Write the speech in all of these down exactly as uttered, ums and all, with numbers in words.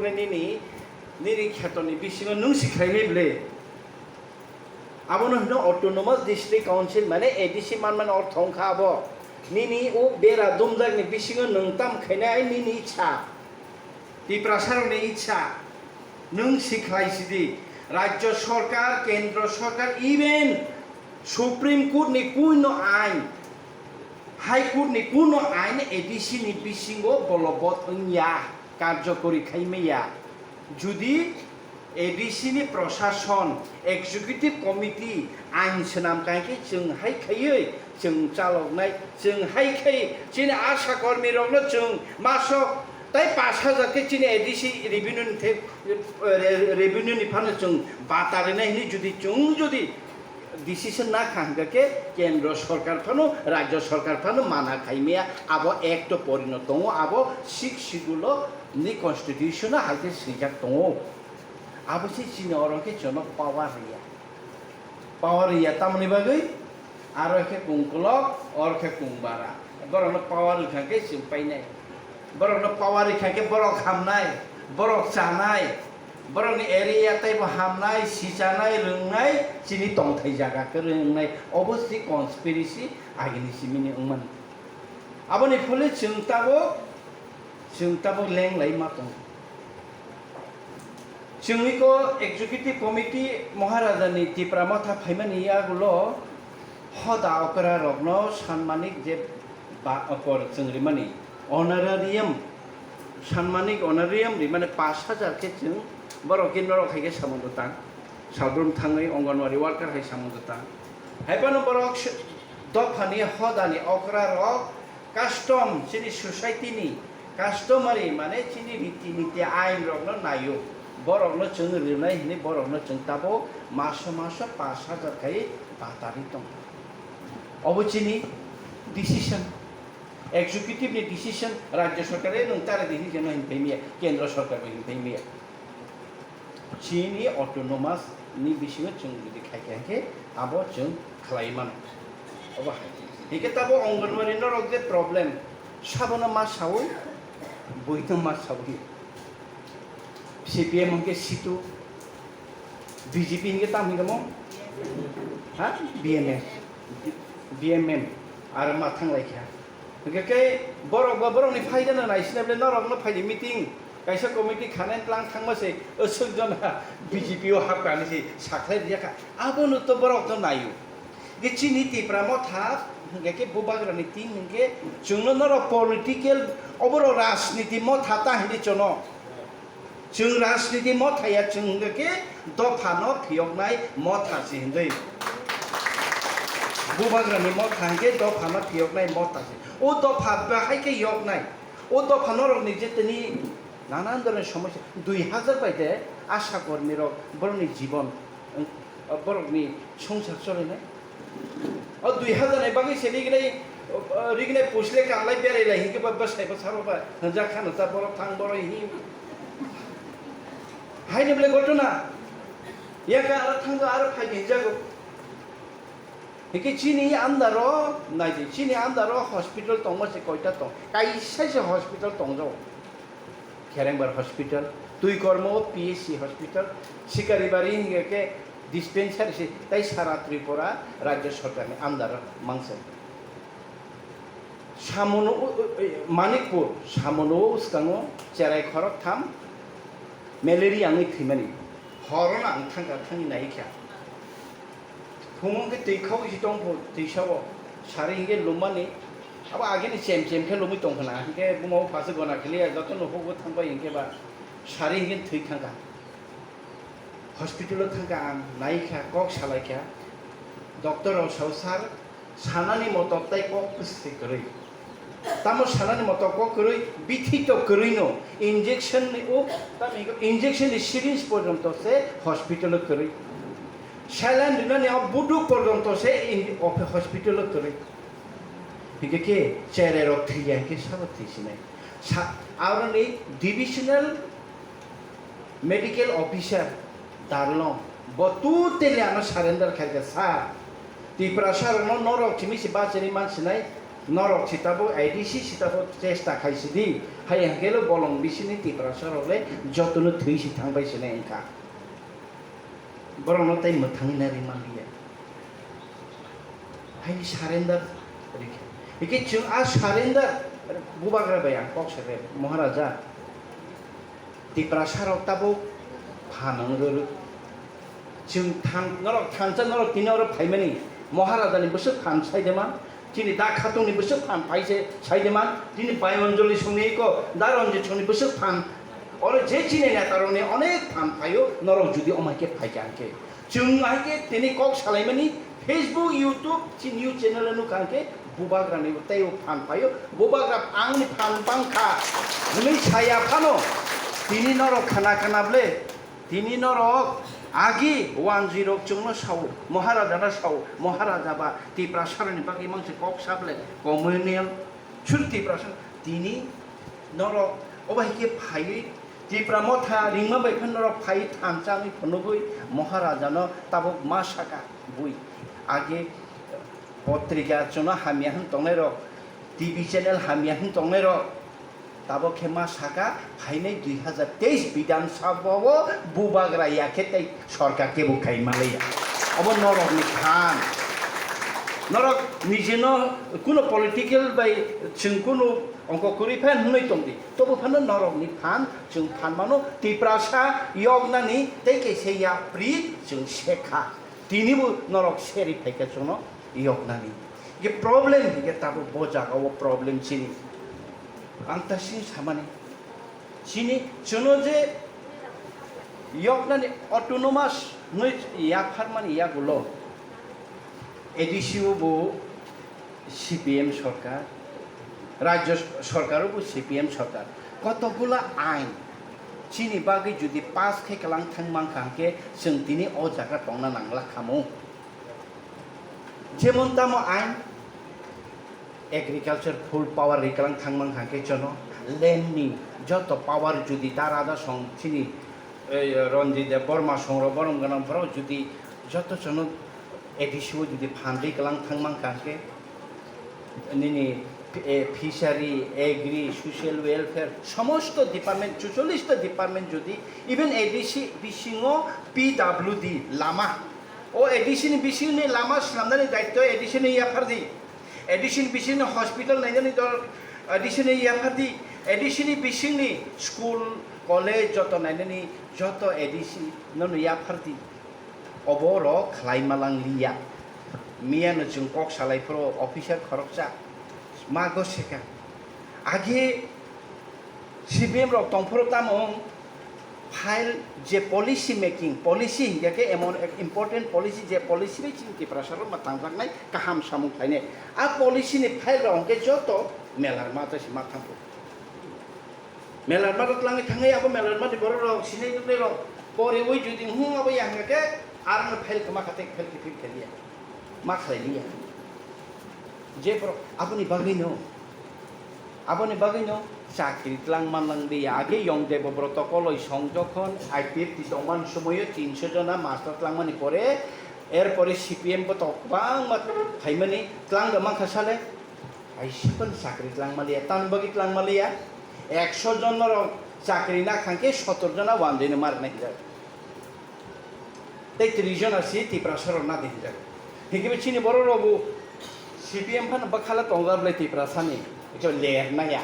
Nini, nini khetoni bisingo nwng si khlainai bwle. Abono hino Autonomous District Council, mane A D C manmani ortho wngkha abo. Nini o bera dumjakni bisingo nwng tam khainai nini ichha. Tiprasarokni ichha. Nwng si khlai sidi. Rajya Sorkar, Kendra Sorkar, even Supreme Court ni kuno ain, High Court ni kuno ain A D C ni bisingo bolobot wngya, karjokori khaimaya. Judi A D C ni prosason, Executive Committee ain swnam kai khe chwng hai khaiwi chwng chaloknai, chwng hai khai chini asha kormi rokno chwng maso tai pash hajar khe chini A D C revenue ni the-, re-, revenue ni phano chwng bata rinai hinwi judi chwng judi decision na kha hwnkha khe Kendra Sorkar phano, Rajya Sorkar phano mana khaimaya, abo act o porino tongo, abo Sixth Schedule o ni Constitution o hai khe swijak tongo. Abo se chini oro khe chwngno power rwya. Power rwya tamoni bagwi, aro khe kungkolok, oro khe kungbara. Borokno power rwkha khe chwng painai. Borokno power rwkha khe borok hamnai, borok chanai, borokni area teibo hamnai, sichanai, rwngnai, chini tongthai jaga khe rwngnai. Obo se conspiracy agini simini wngmani. Aboni phole chwng tabuk, chwng tabuk lenglai ma tongo. Chwng iko Executive Committee Maharajani Tipra Motha phaimani yagulo hoda okra rokno sanmanik je ba-, okor chwng rimani honorarium, sanmanik honorarium rimani pash hajar khe chwng borok khe norok hai khe samung bwtang, salbrum thangwi Anganwadi worker hai samung bwtang. Hai phano borok se-, dophani hodani okra rok custom, chini society ni customary, mane chini riti niti ain rokno naio, borokno chwng rwnai hinwi borokno chwng tabuk maso maso pash hajar khai batari tongo. Obo chini decision, executive ni decision, Rajya Sorkar e nwng tare di hinwi jeno hin phaimaya, Kendra Sorkar bo hin phaimaya. Chini autonomous ni bisingo chwng jodi khai kha khe abo chwng khlai mano. Obo hai. Hingke tabo Anganwadi norok je problem, sabono ma sawi, buino ma sawi. C P M hingke situ, B J P hingke tam hingke mo? Ha? B M M. B M M. Aro ma thanglai kha. Hingke khe borok ba borokni phaidano naisina bile norokno phaidi meeting, kaisa committee khanai tlang thangma se aswk jona B J P o hapkani se sakhlai rijak kha. Abono to borok to naio. Hingke chini Tipra Motha hingke khe bubagrani team hingke chwngno norok political oborok rajniti motha ta hinwi chono. Chwng rajniti motha ya, chwng hwnkha khe dophano phiyoknai motha se hwnwi. Bubagrani motha hwnkhe dophano phiyoknai motha se. O dopha bahai khe yoknai. O dopha norokni je tini nanan dhoroner somosya, dui hajar bai de asha kormi rok borokni jibon, borokni songsar cholinai. O dui hajar ni bagwi se rignai, rignai pusle kanlai berai lai hinkhe ba bwsai bwsaro ba hwnjak khano ta borok thang borok hi. Haino bole ghotona. Yaka aro thangjo aro phai hinjago. Hinkhe chini andaro naidi, chini andaro hospital tongma se koita tong? Kaisa se hospital tongjago. Kherengbar Hospital, Twikormo P H C Hospital, Sikaribari hingke khe dispensary se, tai sara Tripura Rajya Sorkarni under o mangsa. Samono, u-, u-, e, Manikpur, samono o uskango cherai khorok tham malaria wngwi thwimani. Horono ang thangkha, thangwi naikha. Phungo hwnkhe twi khao si tong pho, twi sao. Sari hwnkhe lumani. Abo agini chem chem khe lumwi tong khna. Hwnkhe buma o phasuk gona khe liya, joto no hugo thang bai hwnkhe ba. Sari hwnkhe thwi thang kha. Hospital o thang kha ang, nai kha, kok salai kha. Doctor rok sao, "Sir, sanani motok tai kok bwswk kwrwi." Tamo sanani moto kok kwrwi, bithi to kwrwi no, injection ni o, tamo injection ni syringe porjonto se hospital o kwrwi. Saline rinani o buduk porjonto se in-, o hospital o kwrwi. Hingke khe cherai rok thwiya hingke sabo thwisinai. Sa-, aroni divisional Medical officer Darlong, bo totally ano surrender khaikha, "Sir, Tiprasa rokno norok simi se bachari mansinai, norok se tabuk A D C se tabuk chesta khaisidi, Hai hakhe lo bolong bisini Tiprasa rok le jotono thwi si thang bai se nai wngkha. Borok no tei mwthangwi na ri man liya. Hai surrender rikha. Hikhe chwng a surrender bubagra bai ang kok sa khe Maharaja. Tiprasa rok tabuk phan wng rwrwk. Chwng than-, norok thansa norok tini oro phaimani Maharaja ni bwswk phan sai de man. Chini da khatungni bwswk phan phai se sai de man, chini Bayanjali songni eko, da Ranjit songni bwswk phan. Oro je chini neta rokni onek phan phaio, norok jodi omai khe phai kha hwnkhe. Chwng hai khe tini kok salaimani Facebook, YouTube, chini news channel o nukha hwnkhe bubagrani teibo phan phaio, bubagra angni phan bangkha hwnwi saya phano tini norok khna khna ble. Tini norok agi wanjwi rok chwngno sao, Maharaja no sao, Maharaja ba Tiprasa rokni bagwi mangse kok saple, communal sur Tiprasa tini norok obo hai khe phaiwi Tipra motha ringma bai phano norok phaiwi thansa wngwi phunugwi Maharaja no tabuk ma saka bui agi potrika chwngno hamya hwn tongnai rok, T V channel hamya hwn tongnai rok, Tabok khe ma saka, phainai dui hazar teis Bidhan Sabha o bubagra ya khe tei sorkar kebo khai manliya. Obo norokni phan. Norok nijeno kuno political bai chwng kuno ongko kwrwi phan hwnwi tongdi. Tobo phano norokni phan, chwng phan mano Tiprasa yoknani tei kaisa yapri chwng sekha. Tinibo norok seri phaikha chwngno yoknani. Hingke problem hingke tabuk bo jaga o problem chini. Ang ta sini samani. Chini chwngno je yoknani autonomous hwnwi yapharmani yagulo A D C o bo C P M sorkar, Rajya sorkar o bo C P M sorkar. Kotokgula ain chini bagwi jodi pass khe kwlang thang mankha hwnkhe chwng tini o jaga tongna nangla khamu. Jemon tamo ain agriculture full power riklang thang mankha hwnkhe chwngno land ni joto power jodi dara da song chini, ei, Ranjit Debbarma song rok borom gwnang borok jodi joto chwngno A D C o jodi phan riklang thang mankha hwnkhe nini, eh, fishery, agri, social welfare, somosto department, chuchollish ta department jodi, even A D C bisingo P W D lama, o A D C ni bisingni lama swnamnani daityo A D C ni yaphardi, A D C ni bisingni hospital nainani dol A D C ni yaphardi, A D C ni bisingni school, college joto nainani joto A D C nono yaphardi. Obo rok khlai malang liya. Miya no chwng kok salai phuru officer khoroksa mago seka. Age C P M rok tong phuru tamo file je policy making, policy hingya khe emon ek important policy je policy bai chini Tiprasa rok ma tangjaknai kaham samung khlainai. A policy ni file rok hwnkhe joto melarma ta se ma thangkho. Melarma rok tlangwi thangwi abo melarma ni borok rok sinai nuknai rok poriwi jodi hung abo yang khe arang file kwma kha tei file kiphil khe liya ma khlai liya. Je borok aboni bagwi no, aboni bagwi no chakri tlang manlang liya. Age Yong Debobroto Koloi song jokhon I P F T tongman somoyo tinso jona master tlangmani pore, erpore C P M bo tok kwbangma phaimani tlang da mankha sale. Kaisa phano chakri tlang maliya, tamni bagwi tlang maliya, ekso jon norok chakri na khangkhe sotor jona wanjwi no mar nai hinjak. Tei tris jona si Tiprasa rok na di hinjak. Hingkhe bo chini borok rok bo C P M phano bwkhala tongjak bwlai Tiprasa ni, jo ler naya.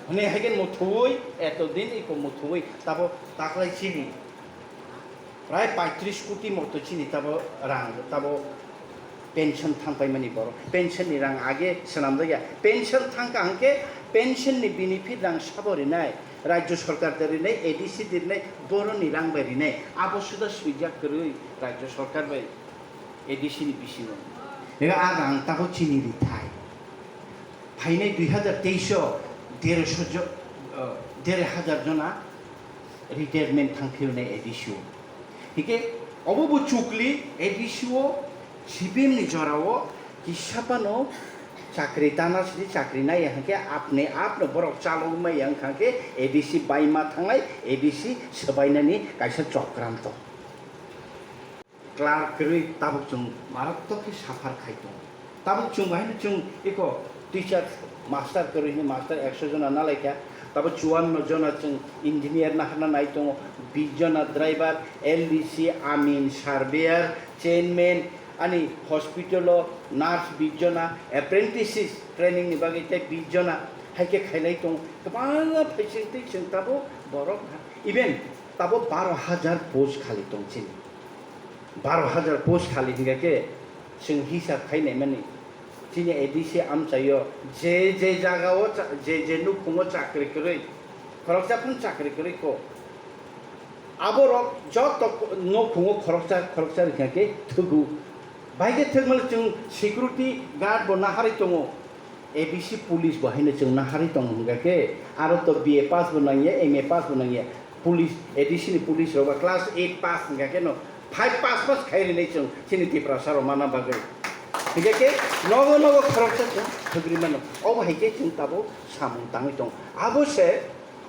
Hwnwi hai khe muthubwi, eto din iko muthubwi, tabo taklai chini. Prai paitris koti moto chini tabo rang, tabo pension thangpaimani borok. Pension ni rang age swnamjakya. Pension thangkha hwnkhe pension ni benefit rang sabo rinai, rajya sarkar de rinai, A D C de rinai, boroni rang bai rinai. Abo suda swijak kwrwi rajya sarkar bai A D C ni bisingo. Ega a rang tabo chini rithai. Phainai dui hazar teis o derso jo-, eh, der hazar jona retirement thang philnai A D C o. Hingke obo bo chukli A D C o C P M ni jora o kisa phano chakri tana sidi chakri naiya hingke apni apno borok chalogwi maya wngkha hingke A D C baima thangnai A D C swbainani kaisa chokranto. Clerk kwrwi tabuk chwng maratwk khe suffer khai tongo. Tabuk chwng bahai no chwng eko teacher, master kwrwi hwnwi master ekso jona nalaikha, Tabo chuanno jona chwng engineer naharna nai tongo, bish jona driver, L D C, amin, surveyor, chairman, ani hospital o nurse bish jona, apprentices training ni bagwi tei bish jona hai khe khainai tongo. Kwbangma phaising twi chwng tabo borok ha-, even tabo baro hajar post khali tong chini. Baro hajar post khali hingkha khe chwng hisab khai naimani. Chini A D C amchaio je je jagao cha-, je je nukhungo chakri kwrwi, khoroksa phano chakri kwrwi kok. Aborok joto nukhungo khoroksa khoroksa rwkha khe thugo. Bai khe thwkmani chwng security guard bo naharwi tongo. A D C police bo haino chwng naharwi tongo hingkha khe, aro to B A pass bo nangya, M A pass bo nangya. Police, A D C ni police rok ba class eight pass hingkha khe no five pass pass khai rinai chwng chini Tiprasa rok mana bagwi. Hingkha khe nogo nogo khoroksa chwng thwgri mano. Obo hai khe chwng tabuk samung tangwi tongo. Abo se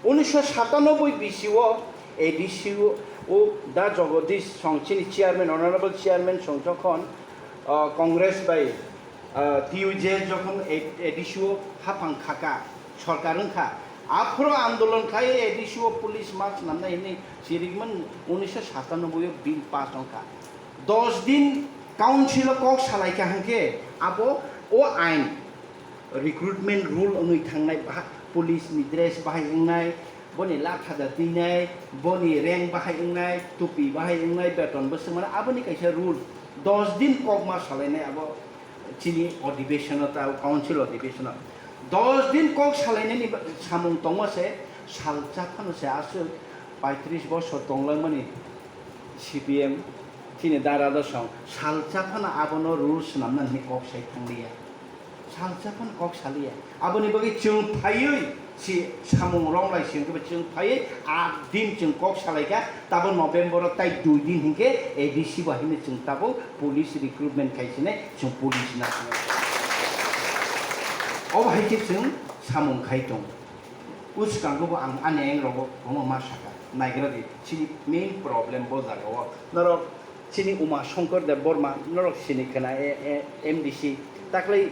unisho satanoboi bisi o A D C o, o da Jagadish Song chini chairman, honorable chairman Song Jokhon, ah, Congress bai Ah, T U J jokhon A-, A D C o haphang khaka, sorkar wngkha, aphuru andolon khlai A D C o police ma swnamnai hinwi chirikmani unisho satanoboi o bill pass wngkha. Dos din council o kok salaikha hwnkhe abo o ain recruitment rule wngwi thangnai, baha-, police ni dress bahai wngnai, boni latha da twinai, boni rank bahai wngnai, tupi bahai wngnai, beton bwswk mano, aboni kaisa rule. Dos din kok ma salainai abo chini odhibeshon o ta council odhibeshon o. Dos din kok salainani ba-, samung tongma se salsa phano se aswk paitris bosor tonglangmani C P M chini dara dosong salsa phano abono rule swnamna hinwi kok sai thangliya. Salsa phano kok saliya. Aboni bagwi chwng phaiwi si samung rong lai si wngkhe chwng phaiwi aat din chwng kok salaikha, tabo November o tai dui din hinkhe A D C bo haino chwng tabo police recruitment khai sinai chwng police na sinai. Obo hai khe chwng samung khai tong. Bwskango bo ang ani ayang rogo kwbangma ma saka. Naigra di, chini main problem bo jaga o. Norok chini Uma Shankar Debbarma, norok sini khna, e, e, M D C. Taklai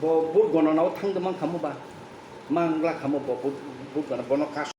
bo vote gonana o thang de man khamo ba? Mangla khamo bo vote, vote gona, bono kas-